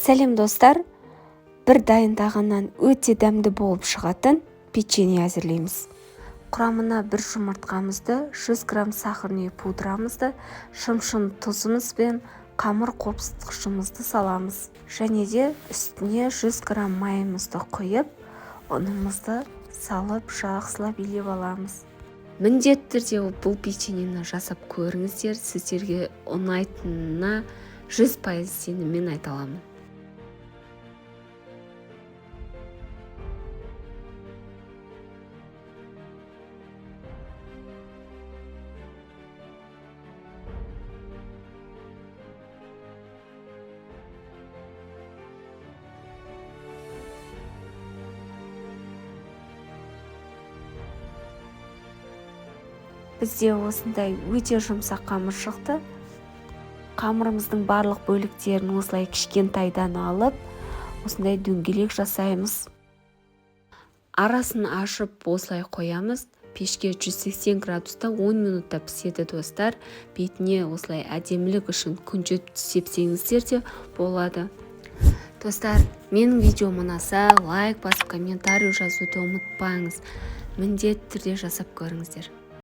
Сәлем, достар! Бір дайындағаннан өте дәмді болып шығатын печенье әзірлейміз. Құрамына бір жұмыртқамызды, 100 грамм сахарный пудрамызды, шымшын тұзымыз бен қамыр қопсытқышымызды саламыз. Және де үстіне 100 грамм майымызды құйып, ұнымызды салып, жақсылап илеп аламыз. Міндетті түрде бұл печеньені жасап көріңіздер, сіздерге ұнайтынына 100% сеніммен айта аламын. Бізде осындай өте жұмсақ қамыр шықты. Қамырымыздың барлық бөліктерін осылай кішкентайдан алып, осындай дөңгелек жасаймыз. Арасын ашып осылай қоямыз. Пешке 180 градуста 10 минутта піседі, достар. Бетіне осылай әдемілік үшін күнжіт сепсеңіздер де болады. Достар, менің видеом ұнаса, лайк басып, комментарий жазуды ұмытпаңыз. Міндетті түрде жасап көріңіздер.